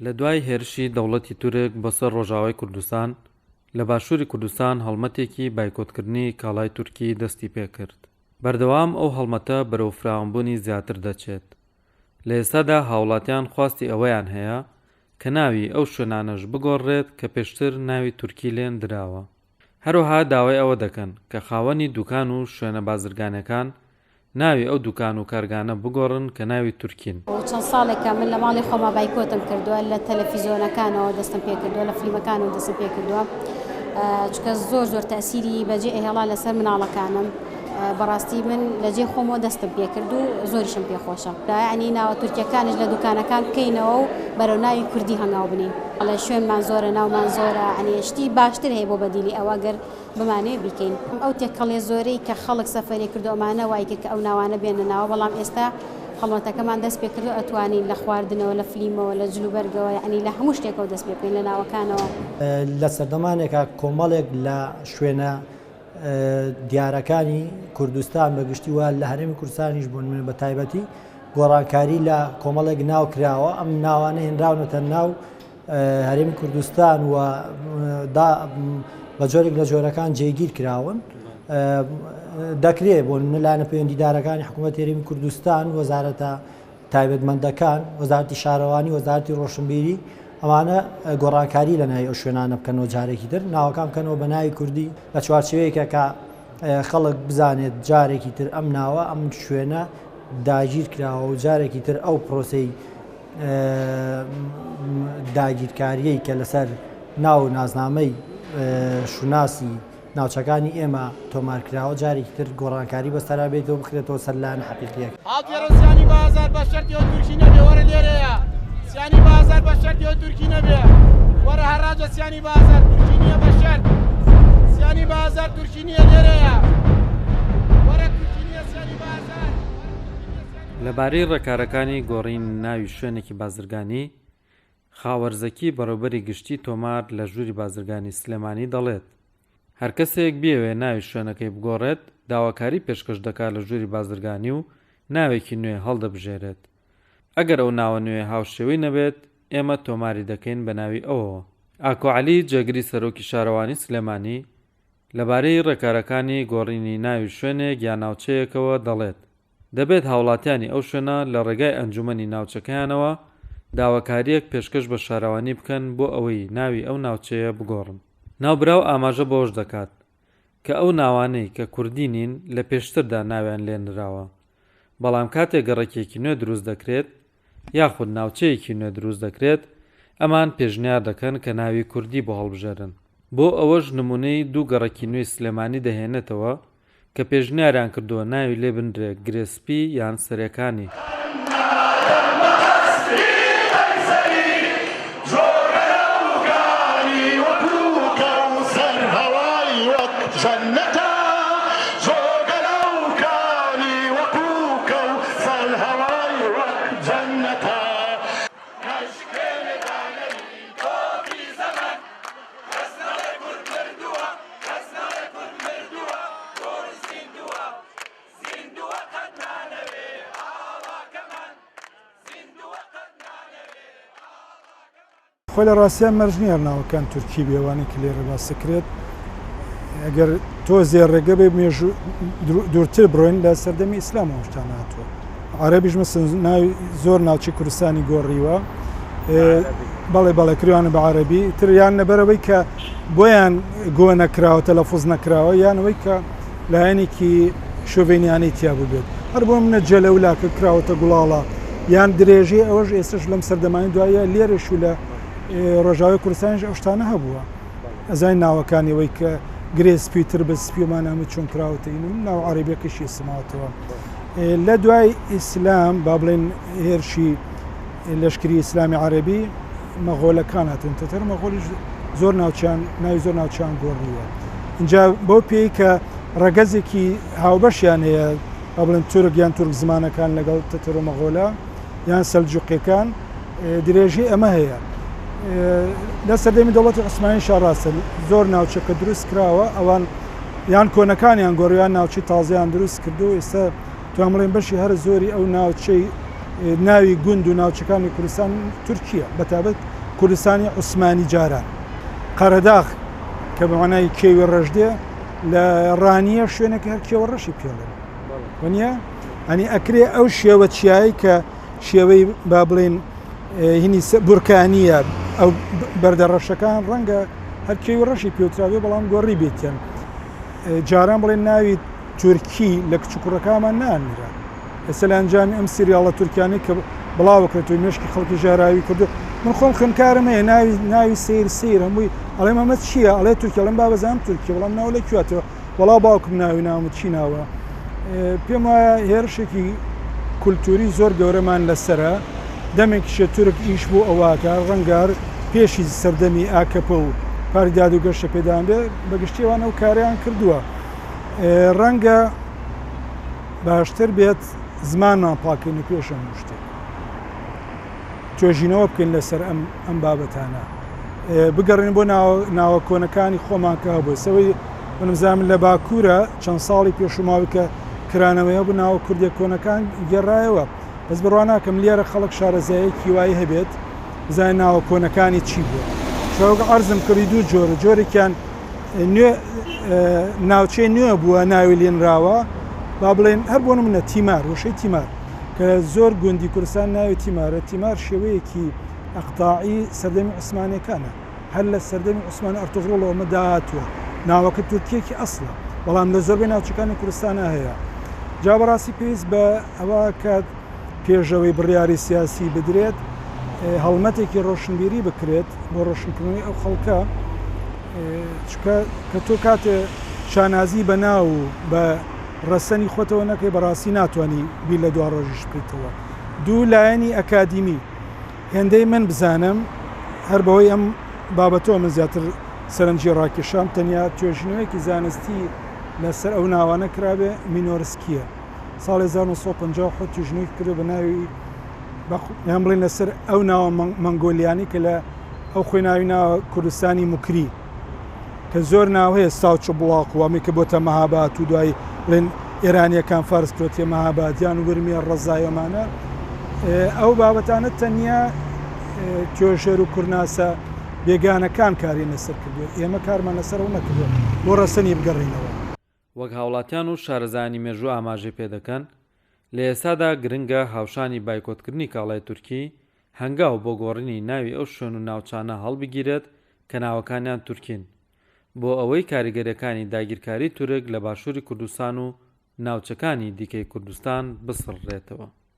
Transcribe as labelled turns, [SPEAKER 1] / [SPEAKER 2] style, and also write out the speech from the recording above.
[SPEAKER 1] لە دوای هێرشی دەوڵەتی تورک بۆ سەر ڕۆژاوای کوردستان، لە باشووری کوردستان هەڵمەتێکی بایکۆتکردنی کاڵای تورکی دەستی پێکرد. بەردەوام ئەو هەڵمەتە بەرەو فراوانبوونی زیاتر دەچێت. لە ئێستادا هاوڵاتیان خواستی ئەوەیان هەیە کە ناوی ئەو شوێنانەش بگۆڕرێت کە پێشتر ناوی تورکی لێ دراوە. هەروەها داوای ئەوە دەکەن کە خاوەنی دوکان و شوێنە بازرگانیەکان ناوی ئەو دوکان و کارگانە بگۆڕن کە ناوی تورکین.
[SPEAKER 2] چەند ساڵێکە من لە ماڵی خۆما بایکۆتم کردووە لە تەلەفیزۆنەکانەوە دەستم پێکردووە لە فلیمەکانەوە دەستم پێکردووە چونکە زۆر زۆر تەسیری بەجێ ئەهێڵا لەسەر مناڵەکانم بەڕاستی من لە جێ خۆمەوە دەستم پێکرد و زۆریشم پێخۆشە یعنی ناوە تورکیەکانش لە دوکانەکان بکەینەوە و بەرەو ناوی کوردی هەنگاو بنین ئەڵێ شوێنمان زۆرە ناومان زۆرە عنی شتی باشتر هەیە بۆ بەدیلی ئەوە گەر بمانەوێ بیکەین. ئەو تێکەڵیە زۆرەی کە خەڵک سەفەری کردو ئەمانە وای کرد کە ئەو ناوانە بێنە ناوە بەڵام ئێستا هەڵمەتەکەمان دەست پێ کردو ئەتوانین لە خواردنەوە لە فلیمەوە لە جلوبەرگەوە یەعنی لە هەموو شتێکەوە دەست پێ بکەین لە ناوەکانەوە.
[SPEAKER 3] لە سەردەمانێکا کۆمەڵێک لە شوێنە دیارەکانی کوردستان بە گشتی و لە هەرێمی کوردستانیش بۆ نمونە بە تایبەتی گۆڕانکاری لە کۆمەڵێک ناو کراوە ئەم ناوانە هێنراونەتە ناو هەرێمی کوردستان و بە جۆرێک لە جۆرەکان جێگیر کراون دەکرێت بۆ لایەنە پەیوەندیدارەکانی حکوومەت هەرێمی کوردستان وەزارەتە تایبەتمەندەکان وەزارەتی شارەوانی وەزارەتی ڕۆشنبیری ئەوانە گۆڕانکاری لە ناوی ئەو شوێنانە بکەنەوە جارێکی تر ناوەکان بکەنەوە بە ناوی کوردی لە چوارچێوەیەکە کە خەڵک بزانێت جارێکی تر ئەم ناوە ئەم شوێنە داگیر کراوە و جارێکی تر ئەو پرۆسەی داگیرکارییەی کە لەسەر ناو و نازنامەی شوناسی ناوچەکانی ئێمە تۆمارکراوە جارێکی تر گۆڕانکاری بەسەرا بێت و بخرێتەوە سەر لایەنە حەقیقییەکە.
[SPEAKER 4] هاوتێرە سیانی بازار بە شەرتی ئەو تورکی نەبێ وەرە لێرەیە سیانی بازار بە شەرتی ئەو تورکی نەبێ وەرە هەراجە سیانی بازار تورکی نییە بە شەرت سیانی بازار تورکی نییە لێرەیە وەرە تورکی نییە سیانی بازار.
[SPEAKER 1] لەبارەی ڕێکارەکانی گۆڕینی ناوی شوێنێکی بازرگانی، خاوەر زەکی بەڕێوبەری گشتی تۆمار لە ژووری بازرگانی سلێمانی دەڵێت، هەرکەسێک بیەوێ ناوی شوێنەکەی بگۆڕێت داواکاری پێشکەش دەکات لە ژووری بازرگانی و ناوێکی نوێ هەڵدەبژێرێت، ئەگەر ئەو ناوە نوێیە هاوشێوەی نەبێت ئێمە تۆماری دەکەین بە ناوی ئەوەوە. ئاکۆ عەلی جێگری سەرۆکی شارەوانی سلێمانی لەبارەی ڕێکارەکانی گۆڕینی ناوی شوێنێک یا ناوچەیەکەوە دەڵێت، دەبێت هاوڵاتیانی ئەو شوێنە لە ڕێگای ئەنجومەنی ناوچەکەیانەوە داواکارییەک پێشکەش بە شارەوانی بکەن بۆ ئەوەی ناوی ئەو ناوچەیە بگۆڕن. ناوبراو ئاماژە بەوەش دەکات، کە ئەو ناوانەی کە کوردی نین لە پێشتردا ناویان لێ نراوە، بەڵام کاتێک گەڕەکێکی نوێ دروست دەکرێت یاخود ناوچەیەکی نوێ دروست دەکرێت، ئەمان پێشنیار دەکەن کە ناوی کوردی بۆ هەڵبژێرن. بۆ ئەوەش نمونەی دوو گەڕەکی نوێی سلێمانی دەهێنێتەوە کە پێشنیاریان کردووە ناوی لێ بنرێ گرێ سپی یان سەرێکانی.
[SPEAKER 5] خۆی لە ڕاستیا مەرج نییە ناوەکان تورکی بێ وانەی کە لێرە باس دەکرێت ئەگەر تۆزێ ڕێگە بێ مێژوو دوورتر بڕۆین لە سەردەمی ئیسلامەوە شتان هاتووە عەرەبیش مەسەن ناوی زۆر ناوچەی کوردستانی گۆڕیوە بەڵێ بەڵێ کریانە بە عەرەبی تر یان لەبەرەوەی کە بۆیان گۆ نەکراوە تەلەفوز نەکراوە یانەوەی کە لایەنێکی شۆڤێنیانەی تیا بووبێت هەر بۆ منە جەلەولا کە کراوەتە گوڵاڵە یان درێژەی ئەوەش ئێستش لەم سەردەمانی دوایە لێرەش و لە ڕۆژاوای کوردستانیش ئەو شتانە هەبووە ئەزای ناوەکانی ئەوەی کە گرێ سپی تر بە سپیمان هەموو چۆن کراوەتە ئینم ناو عەرەبیەکەشی ئێستا لە دوای ئیسلام با بڵێن هێرشی لەشکری ئیسلامی عەرەبی مەغۆلەکان هاتن تەتەر مەغۆلیش زۆر ناوچیان ناوی زۆر ناوچیان گۆڕیوە اینجا بەو پێی کە ڕەگەزێکی هاوبەشیان هەیە با بڵێن تورک یان تورک زمانەکان لەگەڵ تەتەر و مەغۆلە. یان سەلجوقیەکان درێژەی ئەمە هەیە. لە سەردەمی دەوڵەتی عوسمانیشا ڕاستە زۆر ناوچە کە دروست کراوە ئەوان یان کۆنەکانیان گۆڕیان ناوچەی تازەیان دروست کردو ئێستا توان بڵێن بەشی هەرە زۆری ئەو ناوچەی ناوی گوند و ناوچەکانی کوردستان تورکیە بەتابەت کوردستانی عوسمانی جاران قەرەداغ کە بە مانای کێوی ڕەش دێ لە ڕانیە شوێنێک هەر کێوە ڕەشی پێڵێن وەنیە ئەنی ئەکرێ ئەو شێوە چیایی کە شێوەی با بڵێن هینی بورکانیە ئەو بەردە ڕەشەکان ڕەنگە هەر کێوی ڕەشی پێوتراوێ بەڵام گۆڕی بێتیان جاران بڵێن ناوی تورکی لە کچ و کوڕەکانمان نانرا ئێستا لە ئەنجامی ئەم سیریاڵە تورکیانەی کە بڵاوەکرێتەوە مێشکی خەڵکی ژەهراوی کردو من خۆم خوێندکارم هەیە ناوی ناوی سیر سیر هەمووی ئەڵێم ئەمە چییە ئەڵێ تورکی ئەڵێم بابە زانم تورکی بەڵام ناو لە کوێتەوە وەڵا باوکم ناوی ناوم چی ناوە پێم وایە هێرشێکی کولتوری زۆر گەورەمان لەسرە دەمێکیشە تورک ئیش بۆ ئەوواکە ڕەنگار پێشی سەردەمی ئاکەپە و پارتی داد و گەشە پێدان بێ بەگشتیوان ئەو کاریان کردووە ڕەنگە باشتر بێت زمانمان پاکەین و پێش هەموو شتێک توێژینەوە بکەین لەسەر ئەم ئەم بابەتانە بگەڕێن بۆ ناوە کۆنەکانی خۆمان کە هەبوو سەوەی منمزانم لە باکوورە چەند ساڵی پێشوماوی کە کرانەوەی هەبوو ناوە کوردە کۆنەکان گێڕایەوە بەس بڕوا ناکەم لێرە خەڵک شارەزایەکی وای هەبێت بزانێت ناوە کۆنەکانی چی بووە چاوگ عەرزم کردی دوو جۆرە جۆرێکیان نوێ ناوچەی نوێ بووە ناوی لێنراوە با بڵێن هەر بۆ نمونە تیمار وشەی تیمار کە زۆر گوندی کوردستان ناوی تیمارە تیمار شێوەیەکی ئەقتاعی سەردەمی عوسمانەکانە هەر لە سەردەمی عوسمان ئەرتوغڕڵەوە ئەمە داهاتووە ناوەکە تورکیەکی ئەسڵە بەڵام لە زۆربەی ناوچەکانی کوردستانە هەیە جا بەڕاستی پێویست بە ئەوە کات پێشەوەی بڕیاری سیاسی بدرێت هەڵمەتێکی ڕۆشنبیری بکرێت بۆ ڕۆشنکردنەوەی ئەو خەڵکە چکە کە تۆ کاتێ شانازی بە ناو و بە ڕەسەنی خۆتەوە نەکەی بەڕاستی ناتوانانی بیر لە دوا ڕۆژیش بکەیتەوە دوو لایەنی ئەکادیمی هێندەی من بزانم هەر بەهۆی ئەم بابەتەوە من زیاتر سەرنجی ڕاکێشام تەنیا توێژینەوەیەکی زانستی لەسەر ئەو ناوانە کرابێ مینۆرسکیە ساڵی 1957 توێژینەوەیەکی کردو بە ناوی یان بڵێن لەسەر ئەو ناوە مەنگۆلیانی کە لە ئەو خۆی ناوی ناوە کوردستانی موکری کە زۆر ناو هەیە ساوچ و بڵاق و ئەمەی کە بۆتە مەهابات و دوای بڵێن ئێرانیەکان فارس کرۆتیە مەهاباد یان ورمێ ڕەزای ئەمانە ئەو بابەتانە تەنیا توێژەر و کورناسە بێگانەکان کاری لەسەر کردووە ئێمە کارمان لەسەر ئەو نەکردووە بۆ ڕەسەنی بگەڕینەوە.
[SPEAKER 1] وەک هاوڵاتیان و شارەزایانی مێژوو ئاماژەی پێدەکەن، لە ئێستادا گرنگە هاوشانی بایکۆتکردنی کاڵای تورکی، هەنگاو بۆ گۆڕینی ناوی ئەو شوێن و ناوچانە هەڵبگیرێت کە ناوەکانیان تورکین، بۆ ئەوەی کاریگەرییەکانی داگیرکاری تورک لە باشووری کوردستان و ناوچەکانی دیکەی کوردستان بسڕرێتەوە.